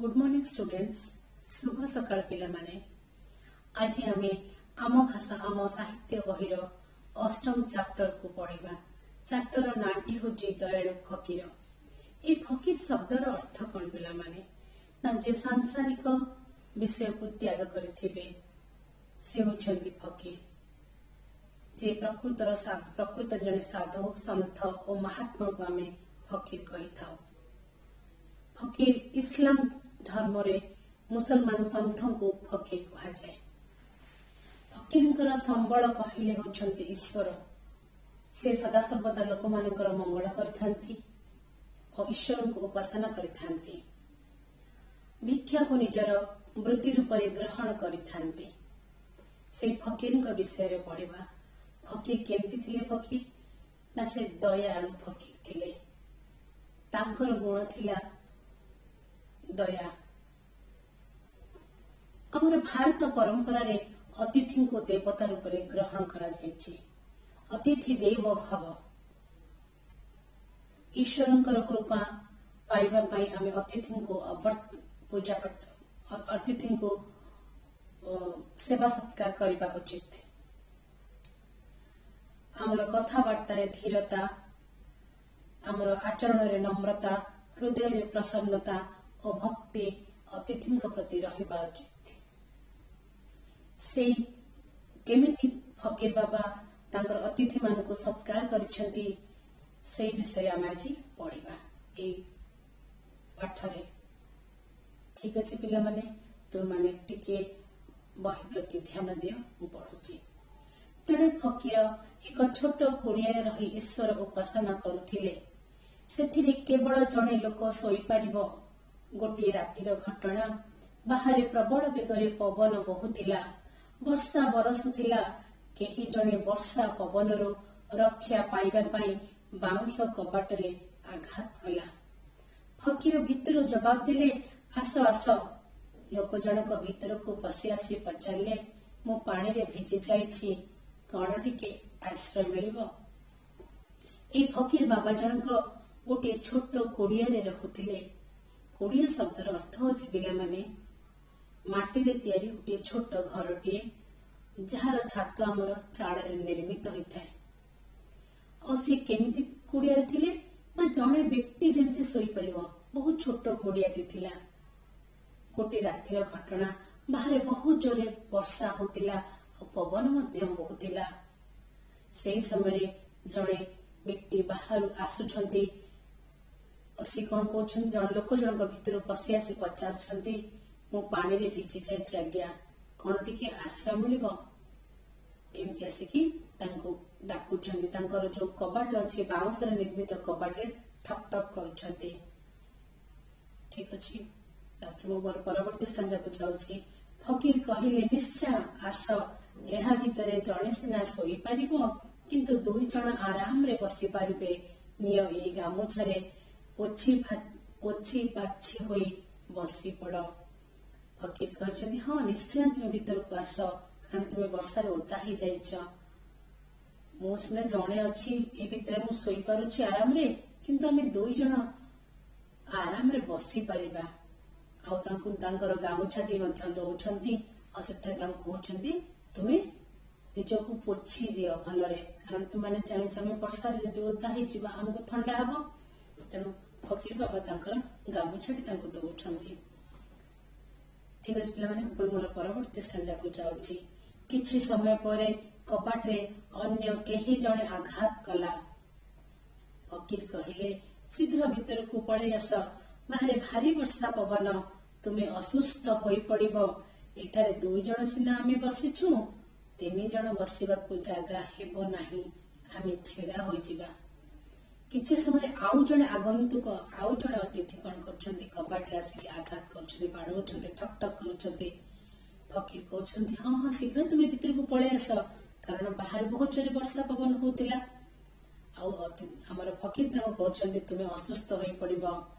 Good morning, students. ଶୁଭ ସକାଳ ପିଲାମାନେ। ଆଜି ଆମେ ଆମ ଭାଷା ଆମ ସାହିତ୍ୟ ବହିର ଅଷ୍ଟମ ଚାପ୍ଟରକୁ ପଢିବା। ଚାପ୍ଟରର ନାଁଟି ହେଉଛି ଦୟାଳୁ ଫକୀର। ଏଇ ଫକୀର ଶବ୍ଦର ଅର୍ଥ କଣ ପିଲାମାନେ? ନା, ଯେ ସାଂସାରିକ ବିଷୟକୁ ତ୍ୟାଗ କରିଥିବେ, ସେ ହେଉଛନ୍ତି ଫକୀର। ଯେ ପ୍ରକୃତ ଜଣେ ସାଧୁ, ସନ୍ଥ ଓ ମହାତ୍ମାକୁ ଆମେ ଫକୀର କହିଥାଉ। ଫକୀର ଇସଲାମ ଧର୍ମରେ ମୁସଲମାନ ସନ୍ଥଙ୍କୁ ଫକୀର କୁହାଯାଏ। ଫକୀରଙ୍କର ସମ୍ବଳ କହିଲେ ହେଉଛନ୍ତି ଈଶ୍ୱର। ସେ ସଦାସର୍ବଦା ଲୋକମାନଙ୍କର ମଙ୍ଗଳ କରିଥାନ୍ତି ଓ ଈଶ୍ୱରଙ୍କୁ ଉପାସନା କରିଥାନ୍ତି। ଭିକ୍ଷାକୁ ନିଜର ବୃତ୍ତି ରୂପରେ ଗ୍ରହଣ କରିଥାନ୍ତି। ସେଇ ଫକୀରଙ୍କ ବିଷୟରେ ପଢିବା। ଫକୀର କେମିତି ଥିଲେ? ଫକୀର ନା, ସେ ଦୟାଳୁ ଫକୀର ଥିଲେ। ତାଙ୍କର ଗୁଣ ଥିଲା ଦୟା। ଆମର ଭାରତ ପରମ୍ପରାରେ ଅତିଥିଙ୍କୁ ଦେବତା ରୂପରେ ଗ୍ରହଣ କରାଯାଇଛି। ଅତିଥି ଦେବ ଭବ। ଈଶ୍ୱରଙ୍କର କୃପା ପାଇବା ପାଇଁ ଆମେ ଅତିଥିଙ୍କୁ ପୂଜା, ଅତିଥିଙ୍କୁ ସେବା ସତ୍କାର କରିବା ଉଚିତ। ଆମର କଥାବାର୍ତ୍ତାରେ ଧୀରତା, ଆମର ଆଚରଣରେ ନମ୍ରତା, ହୃଦୟରେ ପ୍ରସନ୍ନତା ଓ ଭକ୍ତି ଅତିଥିଙ୍କ ପ୍ରତି ରହିବା ଉଚିତ। ସେଇ କେମିତି ଫକୀର ବାବା ତାଙ୍କର ଅତିଥିମାନଙ୍କୁ ସତ୍କାର କରିଛନ୍ତି, ସେଇ ବିଷୟରେ ଆମେ ଆଜି ପଢିବା ଏଇ ପାଠରେ। ଠିକ ଅଛି ପିଲାମାନେ, ତୁମମାନେ ଟିକେ ବହି ପ୍ରତି ଧ୍ୟାନ ଦିଅ, ମୁଁ ପଢୁଛି। ଜଣେ ଫକୀର ଏକ ଛୋଟ କୁଡ଼ିଆରେ ରହି ଈଶ୍ୱର ଉପାସନା କରୁଥିଲେ। ସେଥିରେ କେବଳ ଜଣେ ଲୋକ ଶୋଇପାରିବ। ଗୋଟିଏ ରାତିର ଘଟଣା। ବାହାରେ ପ୍ରବଳ ବେଗରେ ପବନ ବହୁଥିଲା, ବର୍ଷା ବରସୁଥିଲା। କେହି ଜଣେ ବର୍ଷା ପବନରୁ ରକ୍ଷା ପାଇବା ପାଇଁ ବାଉଁଶ କବାଟରେ ଆଘାତ କଲା। ଫକୀର ଭିତରୁ ଜବାବ ଦେଲେ, "ଆସ, ଆସ।" ଲୋକ ଜଣକ ଭିତରକୁ ପଶି ଆସି ପଚାରିଲେ, "ମୁଁ ପାଣିରେ ଭିଜି ଯାଇଛି, କଣ ଟିକେ ଆଶ୍ରୟ ମିଳିବ?" ଏଇ ଫକୀର ବାବା ଜଣକ ଗୋଟିଏ ଛୋଟ କୁଡ଼ିଆରେ ରହୁଥିଲେ। କୁଡ଼ିଆ ଶବ୍ଦର ଅର୍ଥ ହଉଛି ପିଲାମାନେ, ମାଟିରେ ତିଆରି ଗୋଟିଏ ଛୋଟ ଘରଟିଏ, ଯାହାର ଛାତ ଆମର ଚାଳରେ ନିର୍ମିତ ହୋଇଥାଏ। ଆଉ ସିଏ କେମିତି କୁଡ଼ିଆରେ ଥିଲେ? ନା, ଜଣେ ବ୍ୟକ୍ତି ଯେମିତି ଶୋଇପାରିବ, ବହୁତ ଛୋଟ କୁଡ଼ିଆଟି ଥିଲା। ଗୋଟିଏ ରାତିର ଘଟଣା। ବାହାରେ ବହୁତ ଜୋରେ ବର୍ଷା ହଉଥିଲା ଆଉ ପବନ ମଧ୍ୟ ବହୁଥିଲା। ସେହି ସମୟରେ ଜଣେ ବ୍ୟକ୍ତି ବାହାରୁ ଆସୁଛନ୍ତି। ସେ କଣ କହୁଛନ୍ତି? ଜଣେ ଲୋକ ଜଣଙ୍କ ଭିତରୁ ପଶି ଆସି ପଚାରୁଛନ୍ତି, "ମୁଁ ପାଣିରେ ଭିଜି ଯାଇଛି ଆଜ୍ଞା, କଣ ଟିକେ ଆଶ୍ରୟ ମିଳିବ?" ଏମିତି ଆସିକି ତାଙ୍କୁ ଡାକୁଛନ୍ତି। ତାଙ୍କର ଯୋଉ କବାଟ ଅଛି, ବାଉଁଶରେ ନିର୍ମିତ କବାଟରେ ଠକ୍ ଠକ୍ କରୁଛନ୍ତି। ଠିକ ଅଛି, ତାପରେ ମୁଁ ମୋର ପରବର୍ତ୍ତୀ ଷ୍ଟାଞ୍ଜାକୁ ଯାଉଛି। ଫକୀର କହିଲେ, "ନିଶ୍ଚୟ ଆସ। ଏହା ଭିତରେ ଜଣେ ସିନା ଶୋଇପାରିବ, କିନ୍ତୁ ଦୁଇ ଜଣ ଆରାମରେ ବସିପାରିବେ। ନିଅ, ଏଇ ଗାମୁଛାରେ ପୋଛି ପାଛି ହୋଇ ବସି ପଡ।" ଫକୀର କହିଛନ୍ତି, "ହଁ, ନିଶ୍ଚୟ ତୁମେ ଭିତରକୁ ଆସ, କାରଣ ତୁମେ ବର୍ଷାରେ ଓଦା ହେଇଯାଇଛ। ମୁଁ ସିନା ଜଣେ ଅଛି ଏ ଭିତରେ, ମୁଁ ଶୋଇପାରୁଛି ଆରାମରେ, କିନ୍ତୁ ଆମେ ଦୁଇ ଜଣ ଆରାମରେ ବସି ପାରିବା।" ଆଉ ତାଙ୍କୁ ତାଙ୍କର ଗାମୁଛାଟି ମଧ୍ୟ ଦଉଛନ୍ତି। ଆଉ ସେଥିରେ ତାଙ୍କୁ କହୁଛନ୍ତି, "ତୁମେ ନିଜକୁ ପୋଛି ଦିଅ ଭଲରେ, କାରଣ ତୁମମାନେ ଜାଣିଛ, ଆମେ ବର୍ଷାରେ ଯଦି ଓଦା ହେଇଯିବା, ଆମକୁ ଥଣ୍ଡା ହବ।" ତେଣୁ ଫକୀର ବାବା ତାଙ୍କର ଗାମୁଛାଟି ତାଙ୍କୁ ଦଉଛନ୍ତି। ଠିକ ଅଛି ପିଲାମାନେ, ପୁଣି ମୋର ପରବର୍ତ୍ତୀ ଷ୍ଟାଞ୍ଜାକୁ ଯାଉଛି। କିଛି ସମୟ ପରେ କବାଟରେ ଅନ୍ୟ କେହି ଜଣେ ଆଘାତ କଲା। ଫକୀର କହିଲେ, "ଶୀଘ୍ର ଭିତରକୁ ପଳେଇ ଆସ। ବାହାରେ ଭାରି ବର୍ଷା ପବନ, ତୁମେ ଅସୁସ୍ଥ ହୋଇପଡିବ। ଏଠାରେ ଦୁଇ ଜଣ ସିନା ଆମେ ବସିଛୁ, ତିନି ଜଣ ବସିବାକୁ ଜାଗା ହେବ ନାହିଁ, ଆମେ ଛିଡା ହୋଇଯିବା।" କିଛି ସମୟରେ ଆଉ ଜଣେ ଆଗନ୍ତୁକ, ଆଉ ଜଣେ ଅତିଥି କଣ କରୁଛନ୍ତି? କବାଟରେ ଆସିକି ଆଘାତ କରୁଛନ୍ତି, ବାଡଉଛନ୍ତି, ଠକ୍ ଠକ୍ କରୁଛନ୍ତି। ଫକୀର କହୁଛନ୍ତି, "ହଁ ହଁ, ଶୀଘ୍ର ତୁମେ ଭିତରକୁ ପଳେଇ ଆସ," କାରଣ ବାହାରେ ବହୁତ ଜୋରେ ବର୍ଷା ପବନ ହଉଥିଲା। ଆଉ ଆମର ଫକୀର ତାଙ୍କୁ କହୁଛନ୍ତି, "ତୁମେ ଅସୁସ୍ଥ ହୋଇପଡିବ।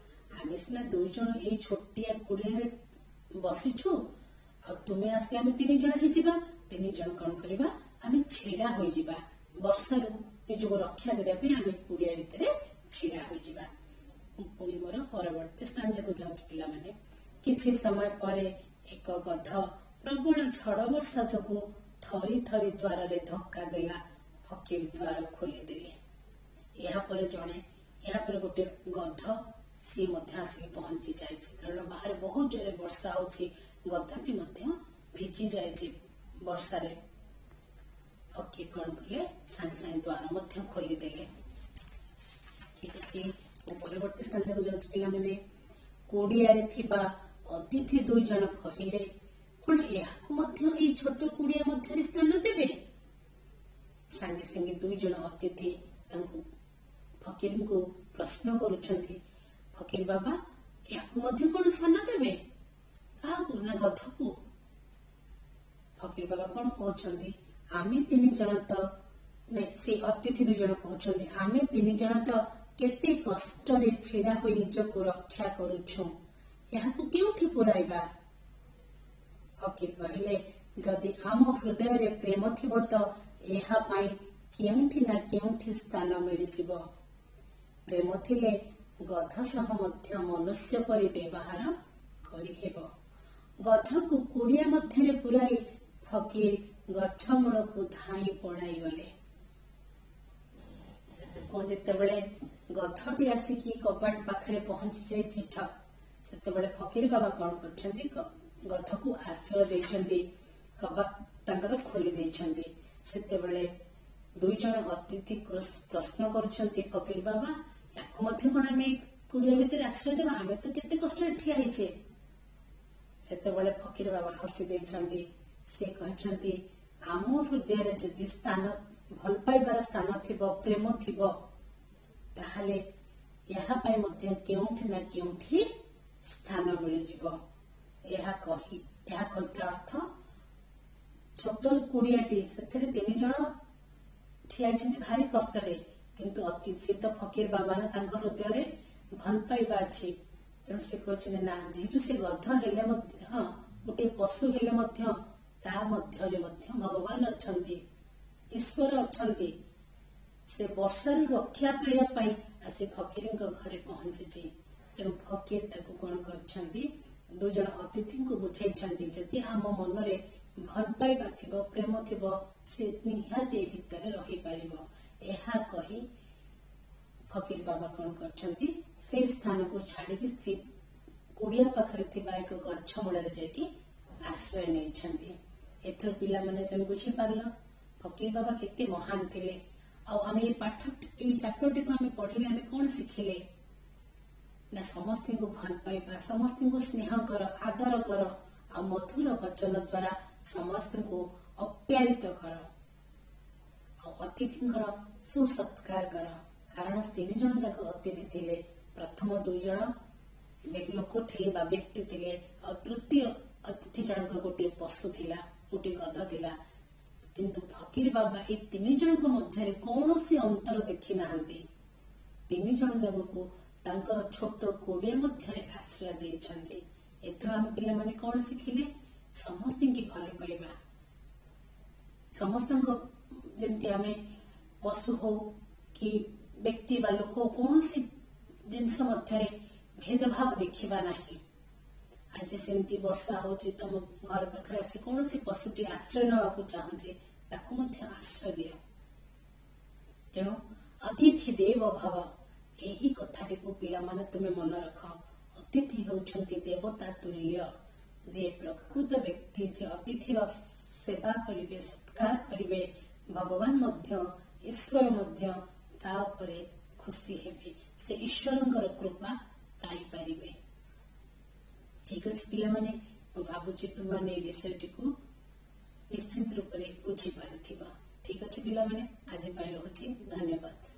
ଆମେ ସିନା ଦୁଇ ଜଣ ଏଇ ଛୋଟିଆ କୁଡ଼ିଆରେ ବସିଛୁ, ଆଉ ତୁମେ ଆସିଲେ ଆମେ ତିନି ଜଣ ହେଇଯିବା। ତିନି ଜଣ କଣ କରିବା? ଆମେ ଛିଡା ହୋଇଯିବା। ବର୍ଷାରୁ ନିଜକୁ ରକ୍ଷା କରିବା ପାଇଁ ଆମେ କୁଡ଼ିଆ ଭିତରେ ଛିଡା ହୋଇଯିବା।" ମୁଁ ପୁଣି ମୋର ପରବର୍ତ୍ତୀ ଷ୍ଟାଞ୍ଜାକୁ ଯାଉଛି ପିଲାମାନେ। କିଛି ସମୟ ପରେ ଏକ ଗଧ ପ୍ରବଳ ଝଡ଼ ବର୍ଷା ଯୋଗୁଁ ଥରି ଥରି ଦ୍ୱାରରେ ଧକ୍କା ଦେଲା। ଫକୀର ଦ୍ୱାର ଖୋଲିଦେଲେ। ଏହାପରେ ଗୋଟେ ଗଧ, ସିଏ ମଧ୍ୟ ଆସିକି ପହଞ୍ଚି ଯାଇଛି, କାରଣ ବାହାରେ ବହୁତ ଜୋରେ ବର୍ଷା ହଉଛି। ଗଧଟି ମଧ୍ୟ ଭିଜି ଯାଇଛି ବର୍ଷାରେ। ଫକୀର କଣ କଲେ? ସାଙ୍ଗେ ସାଙ୍ଗେ ଦ୍ୱାର ମଧ୍ୟ ଖୋଲିଦେଲେ। ଠିକ ଅଛି, ମୁଁ ପରବର୍ତ୍ତୀ ସ୍ଥାନକୁ ଯାଉଛି ପିଲାମାନେ। କୁଡ଼ିଆରେ ଥିବା ଅତିଥି ଦୁଇ ଜଣ କହିଲେ, "କଣ ଏହାକୁ ମଧ୍ୟ ଏଇ ଛୋଟ କୁଡ଼ିଆ ମଧ୍ୟରେ ସ୍ଥାନ ଦେବେ?" ସାଙ୍ଗେ ସାଙ୍ଗେ ଦୁଇ ଜଣ ଅତିଥି ତାଙ୍କୁ, ଫକୀରଙ୍କୁ ପ୍ରଶ୍ନ କରୁଛନ୍ତି, "ଫକୀର ବାବା, ଏହାକୁ ମଧ୍ୟ କଣ ସ୍ଥାନ ଦେବେ?" କାହାକୁ ନା ଗଧକୁ। ଫକୀର ବାବା କଣ କହୁଛନ୍ତି? ଆମେ ତିନି ଜଣ ତ, ନାଇଁ, ସେଇ ଅତିଥି ଦୁଇ ଜଣ କହୁଛନ୍ତି, "ଆମେ ତିନି ଜଣ ତ କେତେ କଷ୍ଟରେ ଛିଡା ହୋଇ ନିଜକୁ ରକ୍ଷା କରୁଛୁ, ଏହାକୁ କେଉଁଠି ପୁରାଇବା?" ଫକୀର କହିଲେ, "ଯଦି ଆମ ହୃଦୟରେ ପ୍ରେମ ଥିବ ତ ଏହା ପାଇଁ କେଉଁଠି ନା କେଉଁଠି ସ୍ଥାନ ମିଳିଯିବ। ପ୍ରେମ ଥିଲେ ଗଧ ସହ ମଧ୍ୟ ମନୁଷ୍ୟ ପରି ବ୍ୟବହାର କରିହେବ।" ଗଧକୁ କୁଡ଼ିଆ ମଧ୍ୟରେ ପୁରାଇ ଫକୀର ଗଛ ମୂଳକୁ ଧାଇଁ ପଳାଇଗଲେ। କଣ, ଯେତେବେଳେ ଗଧଟି ଆସିକି କବାଟ ପାଖରେ ପହଞ୍ଚି ଯାଇଛି ଠକ୍, ସେତେବେଳେ ଫକୀର ବାବା କଣ କରିଛନ୍ତି? ଗଧକୁ ଆଶ୍ରୟ ଦେଇଛନ୍ତି, କବାଟ ତାଙ୍କର ଖୋଲି ଦେଇଛନ୍ତି। ସେତେବେଳେ ଦୁଇ ଜଣ ଅତିଥି ପ୍ରଶ୍ନ କରୁଛନ୍ତି, "ଫକୀର ବାବା, ୟାକୁ ମଧ୍ୟ କଣ ଆମେ କୁଡ଼ିଆ ଭିତରେ ଆଶ୍ରୟ ଦେବା? ଆମେ ତ କେତେ କଷ୍ଟରେ ଠିଆ ହେଇଛେ।" ସେତେବେଳେ ଫକୀର ବାବା ହସି ଦେଇଛନ୍ତି। ସେ କହିଛନ୍ତି, ଆମ ହୃଦୟରେ ଯଦି ସ୍ଥାନ, ଭଲ ପାଇବାର ସ୍ଥାନ ଥିବ, ପ୍ରେମ ଥିବ, ତାହେଲେ ଏହା ପାଇଁ ମଧ୍ୟ କେଉଁଠି ନା କେଉଁଠି ସ୍ଥାନ ମିଳିଯିବ। ଏହା କହିବା ଅର୍ଥ, ଛୋଟ କୁଡ଼ିଆଟି, ସେଥିରେ ତିନି ଜଣ ଠିଆ ହେଇଛନ୍ତି ଭାରି କଷ୍ଟରେ। କିନ୍ତୁ ଅତି ସେ ତ ଫକୀର ବାବା ନା, ତାଙ୍କ ହୃଦୟରେ ଭଲ ପାଇବା ଅଛି। ତେଣୁ ସେ କହୁଛନ୍ତି ନା, ଯେହେତୁ ସେ ଗଧ ହେଲେ ମଧ୍ୟ, ଗୋଟିଏ ପଶୁ ହେଲେ ମଧ୍ୟ, ତା ମଧ୍ୟରେ ମଧ୍ୟ ଭଗବାନ ଅଛନ୍ତି, ଈଶ୍ୱର ଅଛନ୍ତି। ସେ ବର୍ଷାରୁ ରକ୍ଷା ପାଇବା ପାଇଁ ଆସି ଫକୀରଙ୍କ ଘରେ ପହଞ୍ଚିଛି। ତେଣୁ ଫକୀର ତାକୁ କଣ କରିଛନ୍ତି? ଦୁଇ ଜଣ ଅତିଥିଙ୍କୁ ବୁଝେଇଛନ୍ତି, ଯଦି ଆମ ମନରେ ଭଲ ପାଇବା ଥିବ, ପ୍ରେମ ଥିବ, ସେ ନିହାତି ଏ ଭିତରେ ରହିପାରିବ। ଏହା କହି ଫକୀର ବାବା କଣ କରିଛନ୍ତି? ସେଇ ସ୍ଥାନକୁ ଛାଡିକି ସେ କୁଡ଼ିଆ ପାଖରେ ଥିବା ଏକ ଗଛ ମୂଳରେ ଯାଇକି ଆଶ୍ରୟ ନେଇଛନ୍ତି। ଏଥିରୁ ପିଲାମାନେ ତମେ ବୁଝିପାରିଲ, ଫକୀର ବାବା କେତେ ମହାନ ଥିଲେ। ଆଉ ଆମେ ଏଇ ପାଠ, ଏଇ ଚାପ୍ଟରଟିକୁ ଆମେ ପଢିଲେ ଆମେ କଣ ଶିଖିଲେ ନା, ସମସ୍ତଙ୍କୁ ଭଲ ପାଇବା, ସମସ୍ତଙ୍କୁ ସ୍ନେହ କର, ଆଦର କର ଆଉ ମଧୁର ବଚନ ଦ୍ଵାରା ସମସ୍ତଙ୍କୁ ଅପ୍ୟାୟିତ କର ଆଉ ଅତିଥିଙ୍କର ସୁସତ୍କାର କର। କାରଣ ତିନି ଜଣ ଯାକ ଅତିଥି ଥିଲେ। ପ୍ରଥମ ଦୁଇ ଜଣ ଲୋକ ଥିଲେ ବା ବ୍ୟକ୍ତି ଥିଲେ ଆଉ ତୃତୀୟ ଅତିଥି ଜଣକ ଗୋଟିଏ ପଶୁ ଥିଲା, ଗୋଟିଏ ଗଧ ଥିଲା। କିନ୍ତୁ ଫକୀର ବାବା ଏଇ ତିନି ଜଣଙ୍କ ମଧ୍ୟରେ କୌଣସି ଅନ୍ତର ଦେଖି ନାହାନ୍ତି। ତିନି ଜଣ ଯାକକୁ ତାଙ୍କର ଛୋଟ କୁଡ଼ିଆ ମଧ୍ୟରେ ଆଶ୍ରୟ ଦେଇଛନ୍ତି। ଏଥିରୁ ଆମେ ପିଲାମାନେ କଣ ଶିଖିଲେ? ସମସ୍ତିଙ୍କି ଭଲ ପାଇବା, ସମସ୍ତଙ୍କ, ଯେମିତି ଆମେ ପଶୁ ହଉ କି ବ୍ୟକ୍ତି ବା ଲୋକ, କୌଣସି ଜିନିଷ ମଧ୍ୟରେ ଭେଦଭାବ ଦେଖିବା ନାହିଁ। ଆଜି ସେମିତି ବର୍ଷା ହଉଛି, ତମ ଘର ପାଖରେ ଆସି କୌଣସି ପଶୁଟି ଆଶ୍ରୟ ନେବାକୁ ଚାହୁଁଛି, ତାକୁ ମଧ୍ୟ ଆଶ୍ରୟ ଦିଅ। ତେଣୁ ଅତିଥି ଦେବ ଭବ, ଏହି କଥାଟିକୁ ପିଲାମାନେ ତୁମେ ମନେ ରଖ। ଅତିଥି ହେଉଛନ୍ତି ଦେବତା ତୁଲ୍ୟ। ଯେ ପ୍ରକୃତ ବ୍ୟକ୍ତି, ଯେ ଅତିଥିର ସେବା କରିବେ, ସତ୍କାର କରିବେ, ଭଗବାନ ମଧ୍ୟ, ଈଶ୍ୱର ମଧ୍ୟ ତା ଉପରେ ଖୁସି ହେବେ। ସେ ଈଶ୍ୱରଙ୍କର କୃପା ପାଇପାରିବେ। ଠିକ ଅଛି ପିଲାମାନେ, ମୁଁ ଭାବୁଛି ତୁମମାନେ ଏ ବିଷୟଟିକୁ ନିଶ୍ଚିତ ରୂପରେ ବୁଝିପାରିଥିବ। ଠିକ ଅଛି ପିଲାମାନେ, ଆଜି ପାଇଁ ରହୁଛି। ଧନ୍ୟବାଦ।